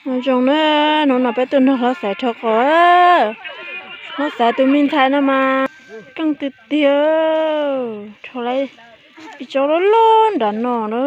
Nyob zoo na, hnub no peb tuaj nrog hlob Xaiv rho qos. Hlob Xaiv tus me ntxhais no mas keej tiag tiag, rho lawm ib tsob loj loj nram no na,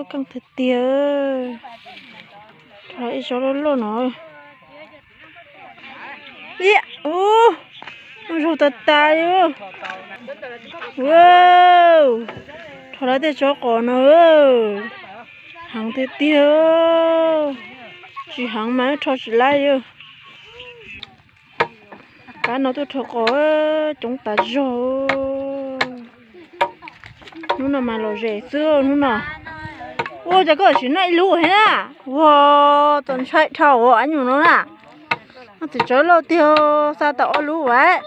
keej tiag tiag, rho lawm ib tsob loj loj no. Ib, ub, zoo tas tas li. Rho lawm tej tsob qos no, heev tiag tiag, tsis heev mas rho tsis lawm li. Pab no tuaj rho qos coob tas zog. Hnub no mas lom zem xwb hnub no. Ua cas koj tsis noj ib lub thiab na? Ua, txaus ntshai dhau ua nyuam no na. Noj txiv tsawb loj tiag, xa tau ob lub as.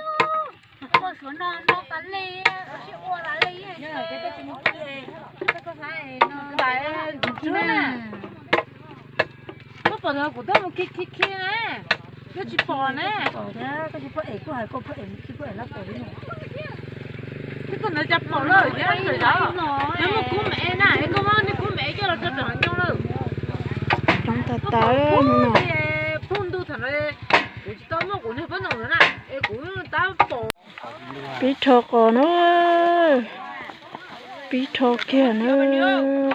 Koj pom kuv tuaj mus khi khi khi na, koj tsis pom na. Koj tsis pom es kuj hais koj pom es khi koj es lab pom li no. Koj ntawd cas pom lawm thiab, nws muaj kub mev na, es koj muab niag kub mev coj los rau tom nyob lawm. Coob tas tas hnub no. Phooj ntug thaum no kuv tsis tau muaj kuv niag pob ntoos na, es kuv tab pom. Pib rho qos na, pib rho kiag na,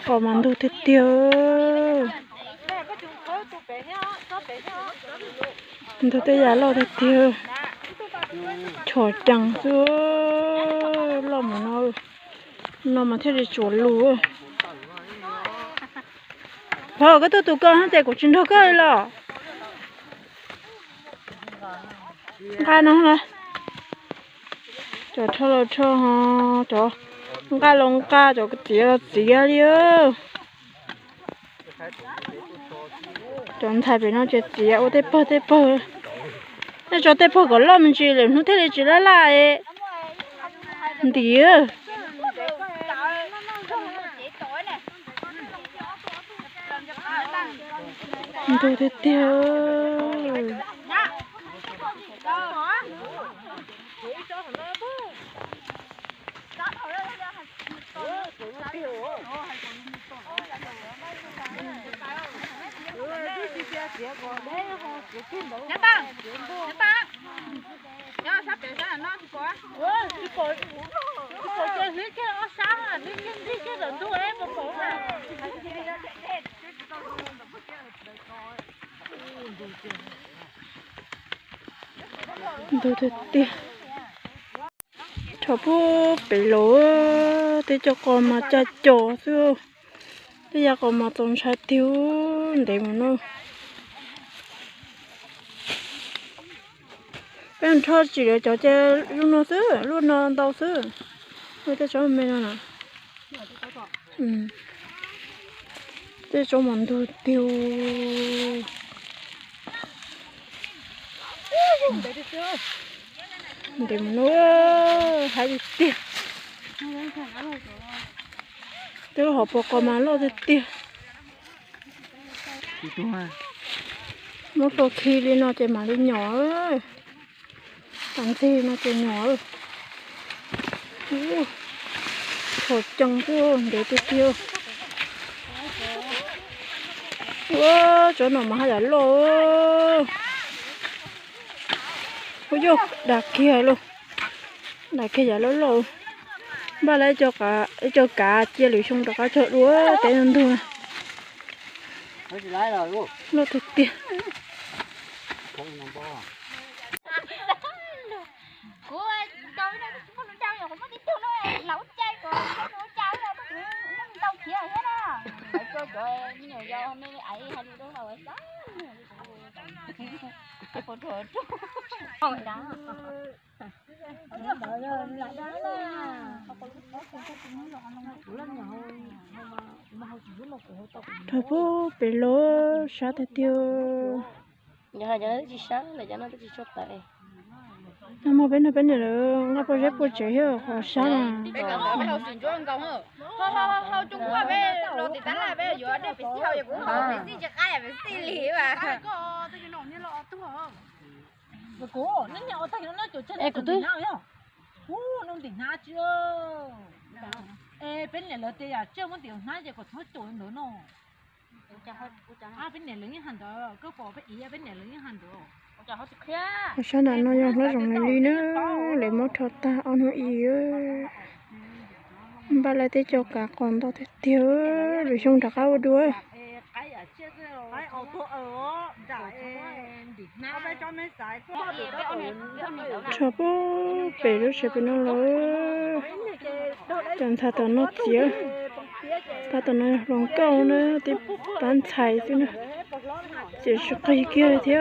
qos mas ntug tiag tiag. Ntug tej yam loj tiag tiag, chom cees xwb, loj mus no, no mas thiaj li tsuav lus. Pog, koj tuaj tus ko ces kuv tsis nrog koj los. Nqa no lawm, cov rho los rho, cov nqa los nqa, cov txiav los txiav li. Cov ntxhais pem no ces txiav ua tej pawg tej pawg. Nej tso tej pawg kom loj me ntsis lwm hnub thiaj li tsis laj laj ntim. Ntug tiag tiag. Ntug tiag tiag. Rho pub pem los, tej cov qos mas cag cos xwb, tej yam qos mas txaus ntshai tiag, ntev mus no. Peb rho tsis lawv cov ces lub no xwb, lub no ntau xwb. Tej tsob me no na, tej tsob mas ntug tiag. Ntev mus no, haib tiag tiag. Twb hauv paus qos mas loj tiag tiag. Muab tso khi li no ces mam li nyom. Tau ntxig no ces nyom. Chom cees xwb, ntev tiag tiag. Ua, tsob no mas haj yam loj. Ua yog dag kiag lauj, dag kiag yam loj loj. Npaj lawv ib co kav cia lwm xyoo rov qab cog dua teb ntug. Loj tiag tiag. Rho pub pem los sab tiag tiag. Nyob hais cov no twb tsis sab, lawv cov no twb tsis tshua tawv. No mas peb nrog peb niam lawv nqa pob zeb puag tsev thiab qhov sab na. Kuv twb, kuv twb, peb niam lawv tias yam tsiaj muab tim hnab ces kom txhob caum ntawd no. Sab nram no yog hlob zoov li na, lawv muab rho tag ob hnub ib. Npaj laij teb coj kav qos ntau tiag tiag, lwm xyoo rov qab ua dua. Rho pem lub tsev pem no los, cov ntxhais tom no txiav, pab tom no yog hluas nkauj na, tib pab ntxhais xwb na, txiav tsis qig kiag li thiab.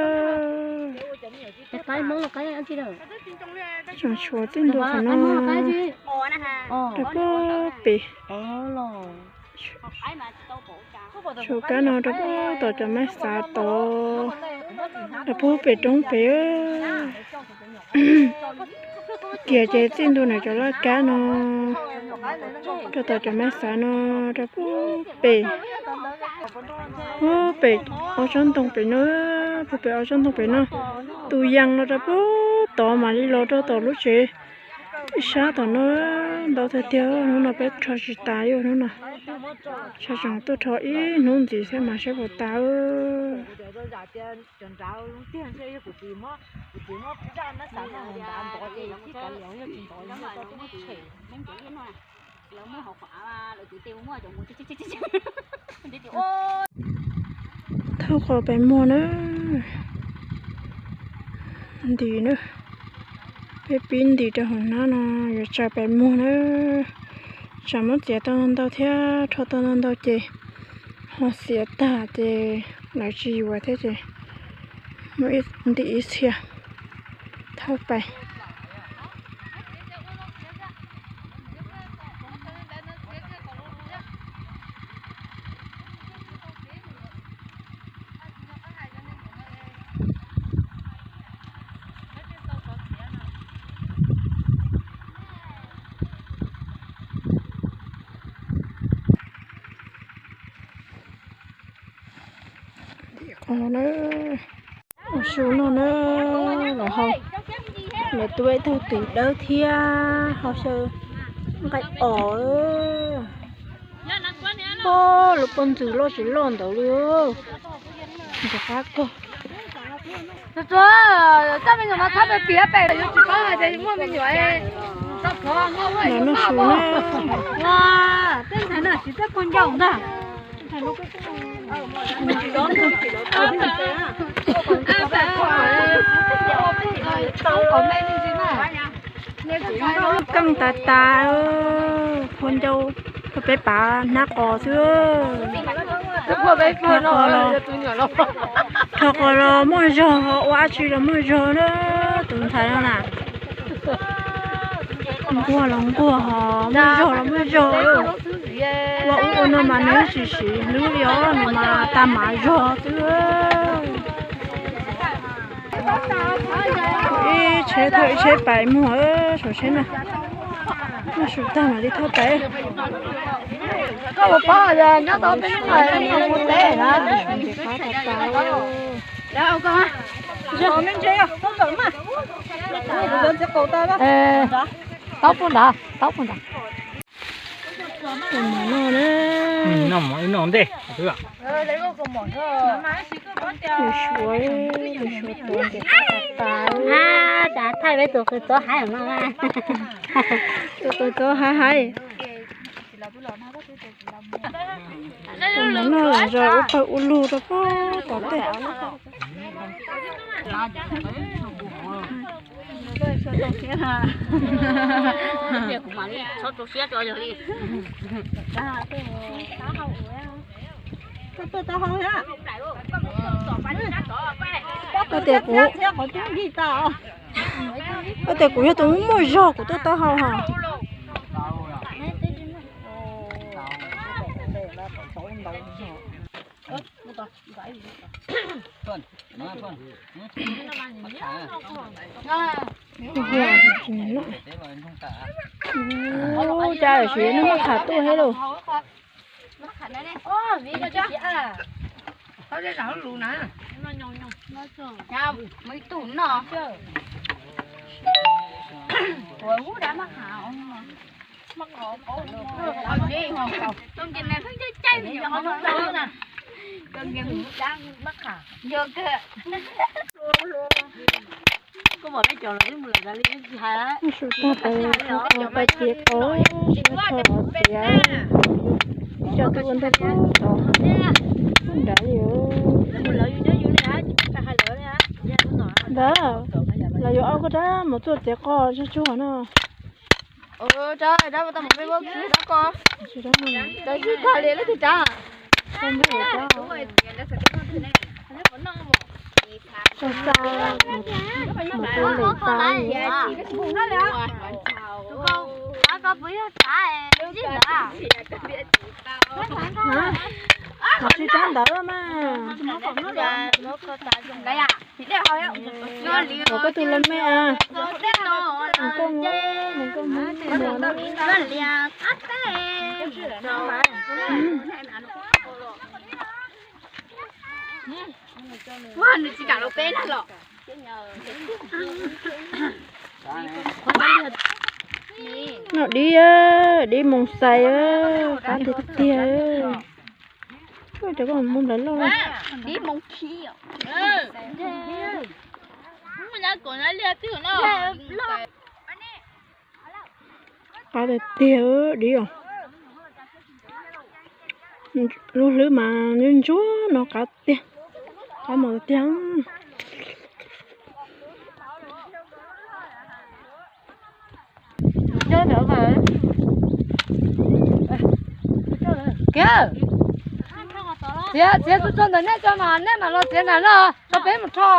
Tseem tshuav txij ntua qhov no, rau puag pem. Tshuav kab no rau puag tom cov mab xav tod, rau puag pem roob pem. Kiag ces txij ntua ntawm cov laj kab no rau tom cov mab xav no, rau puag pem, puag pem ob tsob ntoo pem no, puag pem ob tsob ntoo pem no. Tus yees los rau puag tod mam li los rau tom lub tsev ib sab tom no. Ntau tiag tiag, hnub no peb rho tsis tas li hnub no. Tsam tseem tuaj rho ib hnub ntxiv thiab mas saib puas tas. Thauj qos pem muag na, ntim na, peb pib ntim rau hauv hnab no, yuav tsa pem muag na. Tsam muab txiav tau ntau thiab rho tau ntau ces ho xiav tag ces lawv tsis yuav thiab ces muab ntim ib txhia thauj pais. Ntim qos na, ua su noj na, los hau, lawv tuaj ib tug twm dawb thiab hau xyaw nqaij os. Pog, lub pog ntxwg loj tsis loj ntawd li. Ntxim qab kawg. Txoj me nyuam no txhob piav pem, yuav tsis paub hais tias muaj me nyuam. Los noj su na. Tej ntxhais no tsis txawj pog ncauj ntag. Keej tas tas, pog ncauj, peb pav hnab qos xwb. Rho qos los muaj zog, ua dab tsi los muaj zog na, tus ntxhais no na. Nquag los nquag, ho muaj zog los muaj zog. Ua ub ua no mas nws tsis siv hlwb li os, nws mas tag mam zog xwb. Ib tsheb thauj ib tsheb pais muag, saum tsheb na. Muaj su tag mam li thauj pais. Koj puas paub nyob tau peb lub mus teb na? Taub pug nrad, taub pug nrad. Noj mov ib noj ntej. Suav, suav tuav ntiav tas. Cas thaij peb tus qws txob haib no. Tus qws txob haib haib. Tus mov noj los zog ua pawg ua lug rau pog tom tej. Koj tias kuv, koj tias kuv yog tus muaj zog kuv tuaj taub hau hos. Ua cas tsis noj maj qham tuaj thiab lauj? Mus tag pais, pais txiav qos, siab tshaj los txiav. Ib co twb ua ntej pub tod, pub nrad li os. Ntawd, los yuav ob koj rab mus tuaj txiav qos tsuag tsuag no. Tsis tag li leej twg rab. Xa xa, mus tu lem xa. Tsis rab ntawd mas. Ua koj tus laj mej a. Koj mus, koj mus. Nws tsis kam los peb na los. Noj dib, dib moos xais, qab tiag tiag. Cov koj mus nplawv loj. Dib moos khi. Qab tiag tiag dib os. Lub hlwb mas ntsuab ntsuab no qab tiag, qab mos tiag. Kiag, txiav, txiav tsuag tsuag ntawm nej tso mas nej mam los txiav nram no, tso peb mus rho.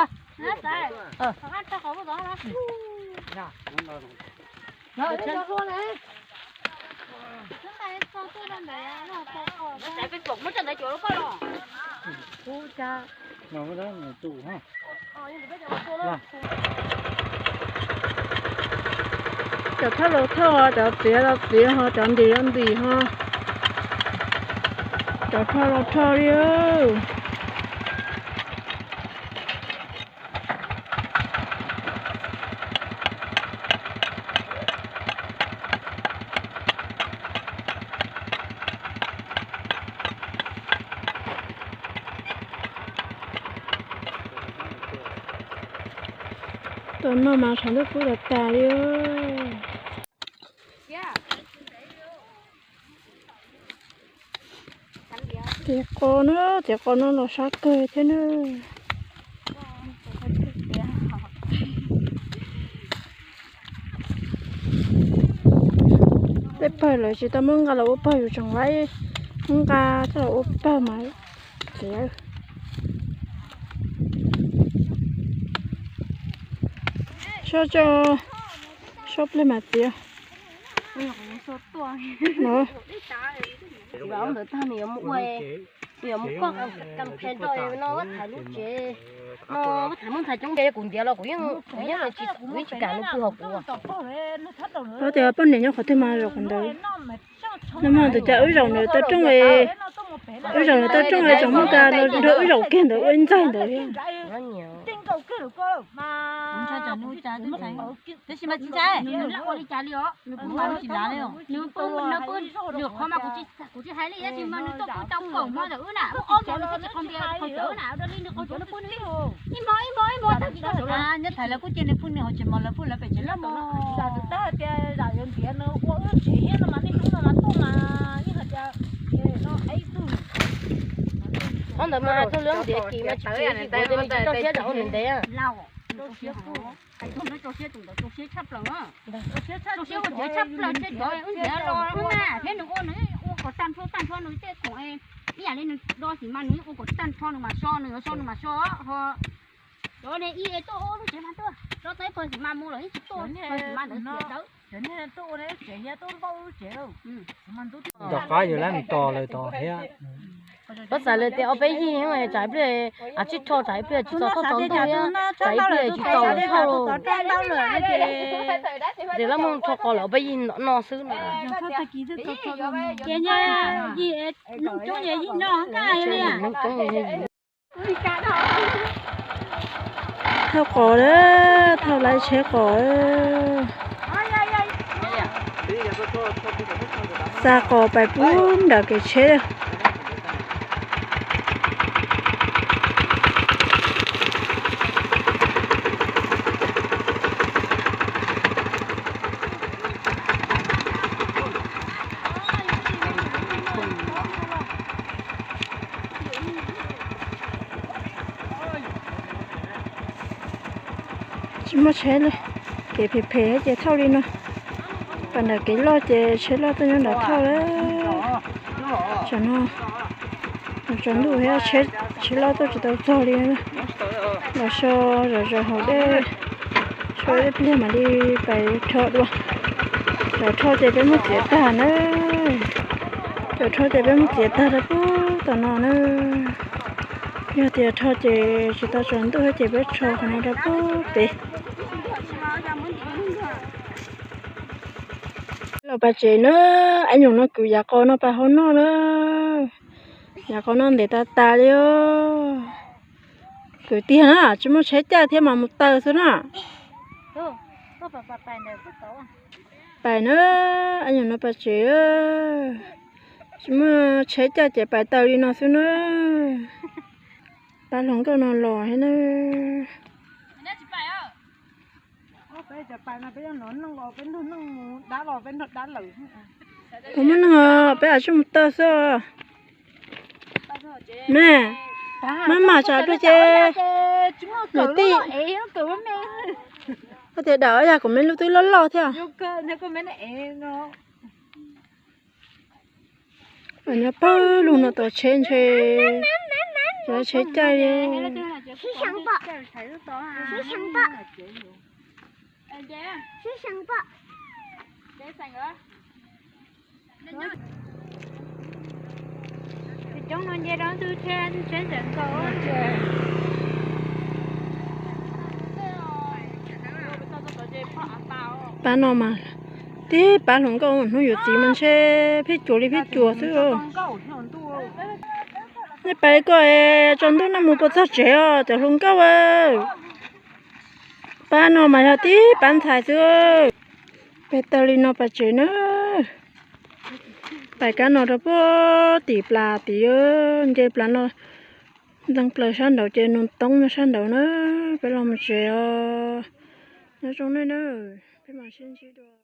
Cov thauj los thauj, cov txiav los txiav ho, cov ntim los ntim ho, cov rho los rho li. Tam no mas tshav ntuj kub tas tas li. Txiav qos na, txiav qos no los sab kawg thiab na. Tej pawg lawv tsis tau muab nqa los ua pawg, yus tseem laib muab nqa coj los ua pawg mas txiav. Sob tso, sob pleg mas txiav. Ntawd tag nws yuav mus ua, nws yuav mus koj kas phe nrog no, vaj thaiv lub tsev no, vaj thaiv muab ntxhais coob npe kuv ntiav los kuv yeej, kuv yeej tsis, kuv yeej tsis kam nws pw hauv kuv. Tias poj niam nyob qhov twg mas zaum qhov ntawd. Nag hmo tus cas wb zaum nws toj roob, wb zaum nws toj roob tseem muaj kas los nrog wb zaum kiag ntawd ua ib ntxaig ntawd. Nws pw, nws pw lwm qhov mas kuv tsis hais li, tab sis mas nws tuaj pw tau kaum hmo ntawm wb na, wb ob hmo nws thiaj tsis qhov ntiag qhov cawv na, ua li nws qhov cawv nws pw nws ib hmo ib hmo ib hmo tag kis tau sawv los. Nyob thaiv lawv kuj cia nws pw nws hauv tsev mos, lawv pw lawv pem tsev lawm. Zam tus tag hais tias zam yuav ntiav nws ua wb tsev thiab no mas nej hnub no mas tuaj mas yeej hais tias no ib tug. Qhov ntawd mas txog lub ntiav kis mas tsis tsev tsis kuv cia nws tsis tso siab zam ua nws ntev. Rau siab tus ntawd rau siab tshaj plaws, rau siab ua tsev tshaj plaws thiab cov wb ntiav los na thiab nws ua nws ua kom tag nrho tag nrho nws tej khoom ib yam li nws do xim mas nws ua kom tag nrho nws mas so, nws yuav so nws mas so ho. Cov ne ib tuaj ua lub tsev mas tuaj so tau ib pawg xim mas mus los ib tsis tuaj pawg xim mas ntawd tias dawb. Nrov qab yus lab nws tos lawm tod thiab. Pab xav lawm tias ob peb yig tsam ib pliag, a tsib rho tsam ib pliag tsis txog thauj tod ntuj thiab tsam ib pliag tsis txog lawm thauj. Ces lab mus rho qos lawm ob peb yig no xwb no. Ces yog yig coob yig no kaj li. Thauj qos, thauj lawv tsheb qos. Xa qos pais pub nram kev tsheb. Tsis muaj tsheb li, kev phem phem ces thauj li no. Pas nram kev loj ces tsheb loj tuaj nyob nram thauj lawm. Tam no tsaus ntuj thiab, tsheb loj tuaj tsis tau txog li. Los so zom zaws haus dej, so dej pliag mam li pais rho dua. Cov rho ces peb muab txiav tag na. Cov rho ces peb muab txiav tag rau pem tom no na. Yog tias rho ces tsis tau tsaus ntuj ces peb rho qhov no rau pem pem. Los pas tsev na, ab nyuam no kwv yav qos no pas hau noj na. Yav qos no ntev tas tas li os. Kwv tiag na, tsis muaj tsheb caij thiab mas mus taw xwb na. Pais na, ab nyuam no pas tsev, tsis muaj tsheb caij ces pais taw li no xwb na. Pab hluas nkauj no los thiab na. Puas muaj neeg os, peb lam tsum mus taw xwb. Ne, maj mam tsam dua ces niam tij, koj tias dam yog kuv me lub twb loj loj thiab. Nyob pawg lug no tos tsheb ntshe cov tsheb caij li. Pab no mas tib pab hluas nkauj hnub yuav txiv mas ntshe pheej cuag li pheej cuag xwb. Nej pais li ko, tsaus ntuj nej mus puas txog tsev os cov hluas nkauj a? Pab no mas yog tib pab ntxhais xwb. Peb taw li no pas tsev na. Pais kab no rau puag tim plas tid, nce plas no, ntxeev plaws sab nraud ces nug toob nyob sab nraud na. Peb los mus tsev os. Nyob zoo nej na, peb mam sib ntsib dua.